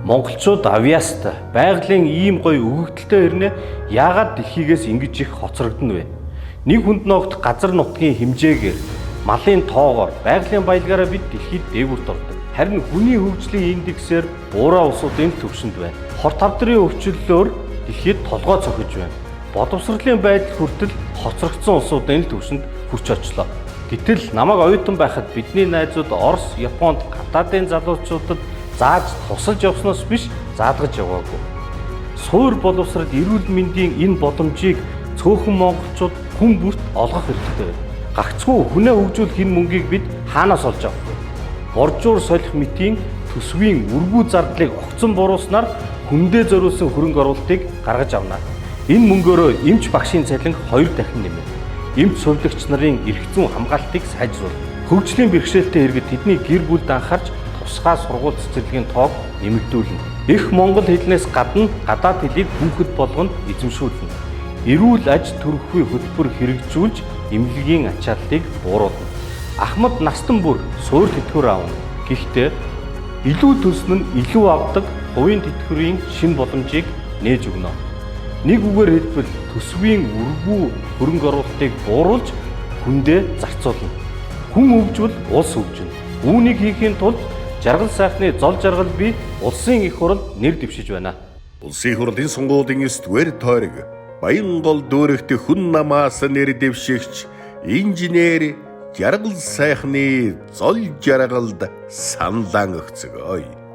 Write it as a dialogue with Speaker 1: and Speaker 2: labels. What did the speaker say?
Speaker 1: Монголчууд авьяастай, байгалийн ийм гоё өгөгдөлтэй хэрнээ яагаад дэлхийгээс ингэж их хоцрогдоно вэ? Нэг хүнд ногдох газар нутгийн хэмжээгээр, малын тоогоор, байгалийн баялгаараа бид дэлхийд дээгүүрт ордог. Харин хүний хөгжлийн индексээр буурай улсуудын түвшинд байна. Хор тавдрын өвчлөлөөр дэлхийд толгой цохиж байна. Боловсролын байдал хүртэл хоцрогдсон улсуудын түвшинд хүрч очлоо. Гэтэл намайг оюутан байхад бидний найзууд Орос, Японд, гадаадын залуучуудад зааж тусалж явсноос биш заалгаж яваагүй. Суур боловсрол, эрүүл мэндийн энэ боломжийг цөөхөн монголчууд хүн бүрт олгох хэрэгтэй байна. Гагцхүү хүнээ хөгжүүлэх энэ мөнгийг бид хаанаас олж авах вэ? Боржуур солих мэтийн төсвийн үргүү зардлыг огцон буруулснаар хүндээ зориулсан хөрөнгө оруулалтыг гаргаж авна. Энэ мөнгөөрөө эмч багшийн цалин 2 дахин нэмнэ. Эмч сувилагч нарын эрх зүйн хамгаалтыг сайжруулна. Хөгжлийн бэрхшээлтэй иргэд тэдний гэр бүлд анхаарч тусгай сургууль цэцэрлэгийн тоог нэмэгдүүлнэ. Их монгол хэлнээс гадна гадаад хэлийг хүүхэд болгонд эзэмшүүлнэ. Эрүүл аж төрхүй хөтөлбөр хэрэгжүүлж эмнэлгийн ачааллыг бууруулна. Ахмад настан бүр суур тэтгэвэр авна. Гэхдээ илүү төлсөн нь илүү авдаг хувийн тэтгэврийн шинэ боломжийг нээж өгнө. Нэг үгээр хэлбэл төсвийн үргүү хөрөнгө оруулалтыг бууруулж хүндээ зарцуулна. Хүн хөгжвөл улс хөгжинэ. Үүнийг хийхийн тулд жаргал сайхны зол жаргал бий улсын их хурал нэр дэвшиж байна.
Speaker 2: Улсын их хурлын сонгуулийн 9-р тойрог Баянгол дүүрэгт хүн намаас нэр дэвшигч инженер Жаргал сайхны зол жаргалд саналаа өгцгөөе.